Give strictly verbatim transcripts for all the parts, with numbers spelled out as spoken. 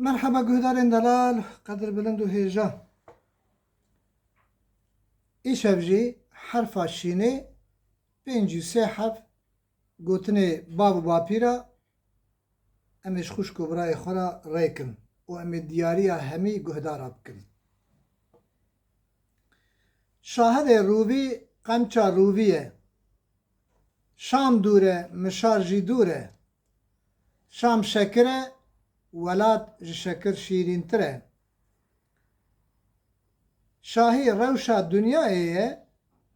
Merheba guhdarên delal, qedir bilind û hêja. Îşev jî herfa şînê pêncî sê herf gotinê bav û bapîra em ê ji xwişk û birayê xwe re rêkin û em ê diyariya hemî guhdara bikin. Şahidê rûvî qemça rûvî ye. Şam dûr e, mişar jî dûr e. Şam şekir e, welat ji şekir şîrîntir e. Şahî rewşa dinyayê ye,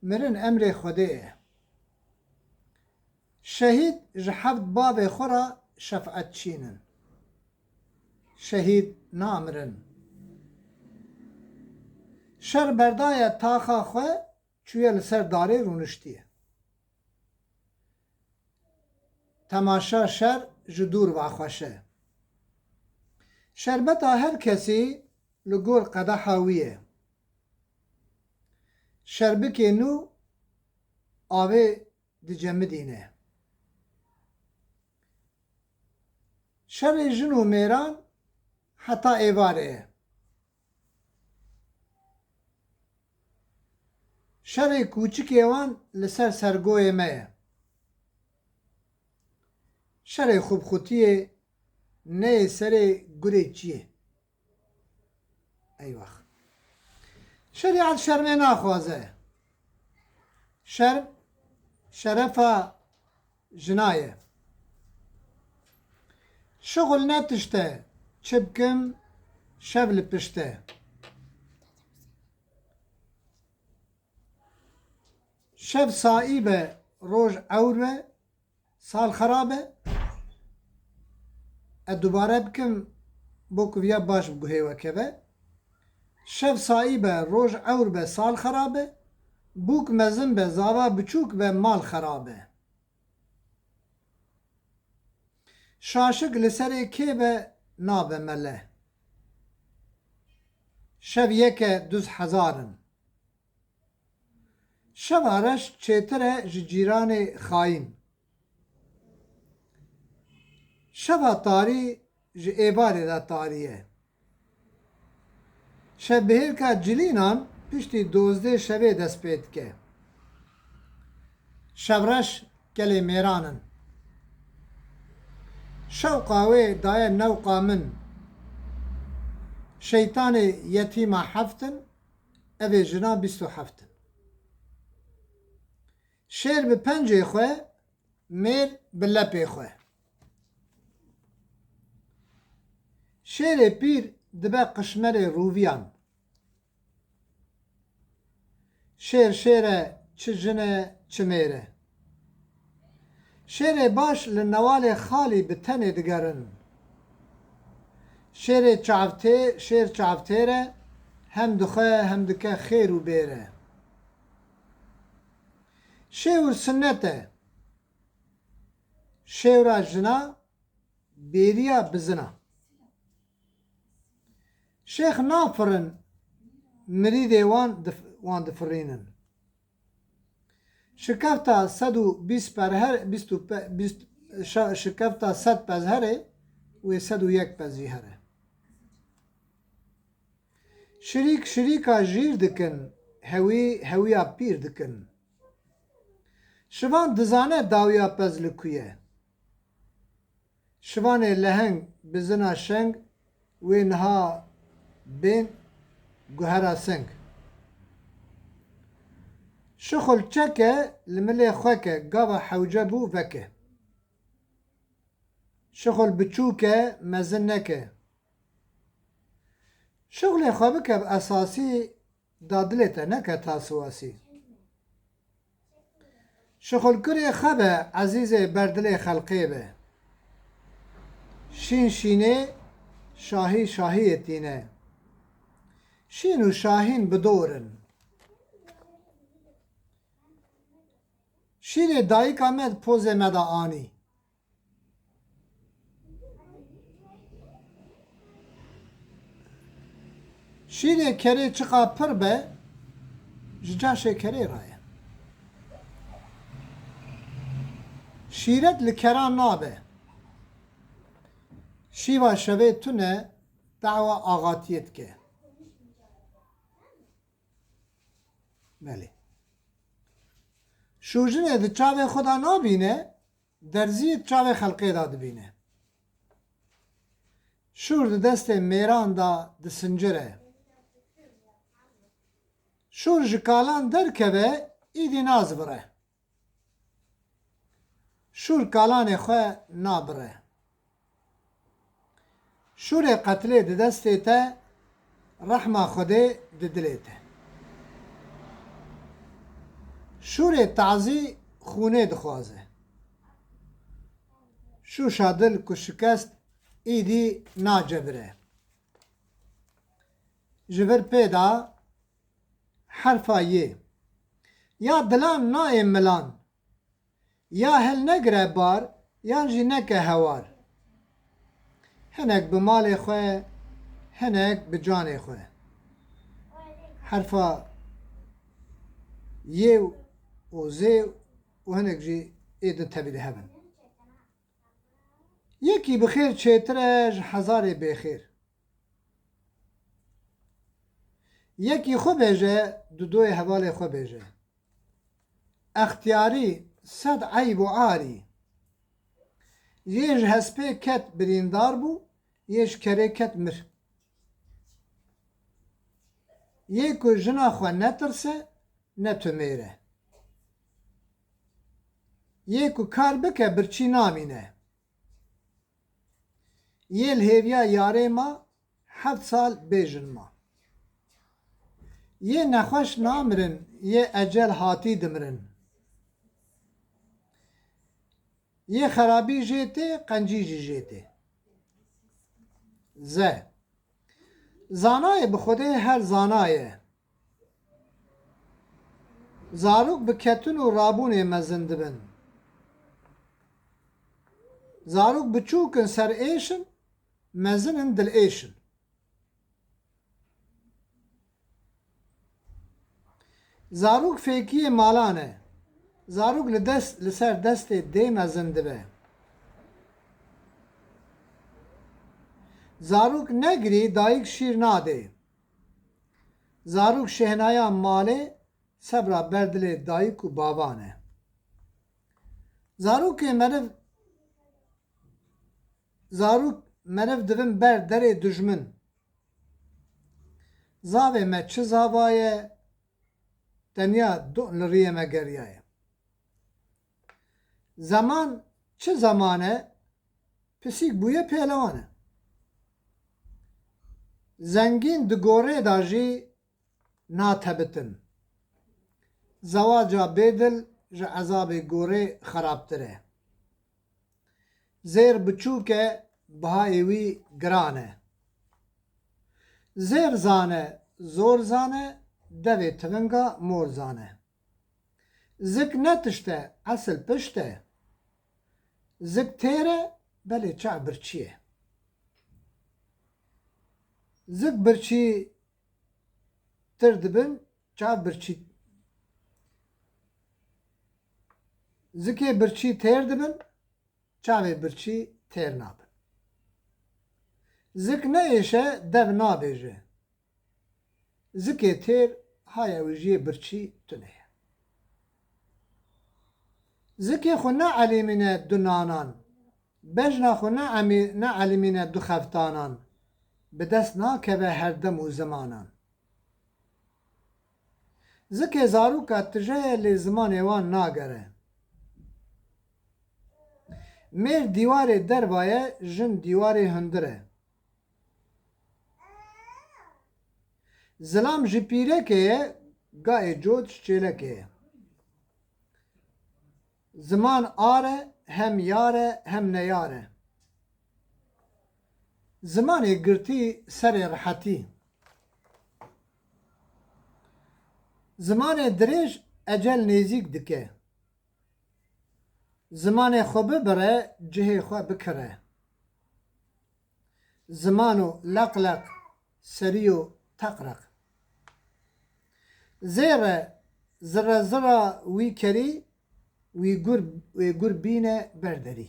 mirin emrê Xwedê ye. Şehîd ji heft bavê xwe re şefet çîn in. Şehîd namirin. Şer berdaye taxa xwe, çûye li ser darê rûniştiye. Temaşa şer ji dûr ve xweş e. Şerbeta her kesî li gor qedeha wî ye. Şerbikê nû avê dicemidîne. Şerê jin û mêran heta êvarê ye. Şerê kûçikê wan li ser sergoyê me ye. Şerê xubxutiyê neyê serê gurê çiyê. Eywax. Şerîet şermê naxwaze. Şerm, şerefa jina ye. Şixul ne tişt e, çi bikim, şev li pişt e. Şev saî be, roj ewr be, sal xerab e. Ez dubare bikim, bo ku viya baş bi guhê we keve. Şev saî be, roj ewr be, sal xerab e. Bûk mezin be, zava biçûk be, mal xerab e. Şaşik li serê kê be, nabe mele. Şev yek e, duz hezar in. Şeva reş çêtir e ji cîranê xayîn. Şeva tarî ji êvarê de tarî ye. Şevbihêrka cilînan piştî dozdeh şevê dest pê dike. Şevreş gelê mêran in. Şewqa wê daye newqa min. Şeytanê yetîma heft in, evê jina bîst û heft in. Şêr bi pencê xwe, mêr bi lepê xwe. Şêrê pîr dibe qişmerê rûviyan. Şêr şêr e, çi jin e, çi mêr e. Şêrê baş li newalê xalî bi tenê digerin. Şêrê çavtê, şêr çavtêr e, hem dixwe hem dike xêr û bêr e. Şêwr sinnet e. Şêwra jina bêriya bizina. Şêx nafirin, mirîdê wan dif-, wan difirînin. Şikefta sed û bîst perher-, bîst û pe-, bîst, şa-, şikefta sed pez here, wê sed û yek pez jî here. Şirîk şirîka jîr dikin, hewî hewiya pîr dikin. Şivan dizane dawiya pez li ku ye. Şivanê leheng bizina şeng, wê niha bên guhera seng. Şixul çeke li milê xwe ke, gava hewce bû veke. Şixul biçûk e, mezin neke. Şixulê xwe bike bi esasî, da dilê te neke ta siwasî. Şixulkurê xwe be, ezîzê ber dilê xelqê be. Şîn şînê, şahî şahiyê tîne. Şîn û şahîn bi dor in. Şînê dayika me di pozê me de anî. Şîrê kerê çiqa pir be, ji caşê kerê re ye. Şîret li keran nabe. Şîva şevê tune, dawa axatiyê dike. Belê. Şûjinê di çavê xwe de nabîne, derziyê di çavê xelqê de dibîne. Şûr di destê mêran de disincire. Şûr ji kalan derkeve, îdî nazivire. Şûr kalanê xwe nabire. Şûrê qetlê di destê te, rehma Xwedê di dilê te. Şûrê tazî xûnê dixwaze. Şûşa dil ku şikest, îdî nacebire. Ji vir pê de herfa yê. Ya dilan nayê milan. Ya hilnegire bar, yan jî neke hewar. Hinek bi malê xwe, hinek bi canê xwe. Herfa yê û zê û hinek jî ê din tevî de hebin. Yekî bi xêr çêtir e ji hezarê bêxêr. Yekî xwe bêje, dudoyê hevalê xwe bêje. Extiyarî sed eyb û arî. Yê ji hespê ket birîndar bû, yê ji kerê ket mir. Yê ku jina xwe netirse, ne tu mêr e. Yê ku kar bike, birçî namîne. Yê li hêviya yarê ma, heft sal bê jin ma. Yê nexweş namirin, yê ecel hatî dimirin. Yê xerabî jê tê, qencî jî jê tê. Ze. Zanayê bi Xwedê her zana ye. Zarok bi ketin û rabûnê mezin dibin. Zarok biçûk in serêş in, mezin in dilêş in. Zarok fêkiyê malan e. Zarok li dest, li ser destê dê mezin dibe. Zarok negirî, dayik şîr nadê. Zarok şêhnaya malê, sebra ber dilê dayik û bavan e. Zarokê meriv, zarok meriv divin ber derê dijmin. Zavê me çi zava ye, tenya do li riyê me geriyaye. Zeman çi zeman e, pisîk bûye pêlewan e. Zengîn di gorê de jî natebitin. Zewaca bêdil ji ezabê gorê xerabtir e. Zêr biçûk e, bihayê wî giran e. Zêr zane, zor zane, devê tivinga mor zane. Zik ne tişt e, esil pişt e. Zik têr e, belê çav birçî ye. Zik birçî tir dibin, çav birçî. Zikê birçî têr dibin, çavê birçî têr nabin. Zik neêşe, dev nabêje. Zikê têr haya wî jiyê birçî tune ye. Zikê xwe neelîmîne du nanan, bejna xwe neemî-, neelîmîne du xeftanan, bi dest nakeve her dem û zimanan. Zikê zaroka tije ye, lê zimanê wan nagere. Mêr dîwarê derva ye, jin dîwarê hundir e. Zilam ji pîrekê ye, gayê cot ji çêlekê ye. Ziman ar e, hem yar e, hem neyar e. Zimanê girtî serê rihetî. Zimanê dirêj ecel nêzîk dike. Zimanê xwe bibire, cihê xwe bikire. Zimano leqleq, serîyo teqreq. Zêr e, zirre zirra wî kerî, wî gur, wê gur bîne ber derî.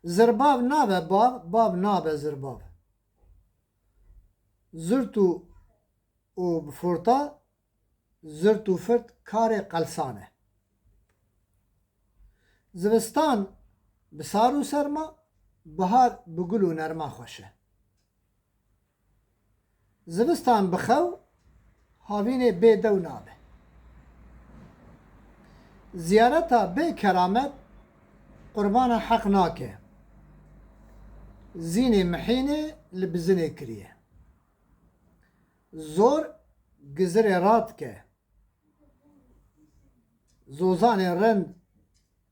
Zirbav nabe bav, bav nabe zirbav. Zirt û, û bi furta, zirt û firt karê qelsan e. Zivistan bi sar û serma, bihar bi gul û nerma xweş e. Zivistan bi xew, havînê bê dew nabe. Ziyareta bê keramet qurbana heq nake. Zînê mihînê li bizinê kiriye. Zor gizirê radike. Zozanê rind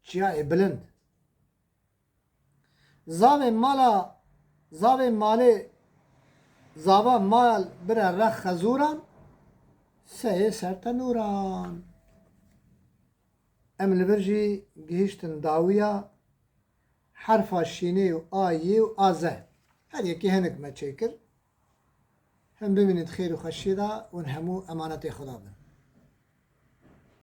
çiyayê bilind. Zavê mala, zavê malê, zava mal bire rex xezûran, seyê ser tenûran. Em li vir jî gihîştin dawiya herfa şînê û a yê û a ze. Her yekê hinek me çêkir. Hûn bimînin di xêr û xweşiyê de, hûn hemû emanetê Xweda bin.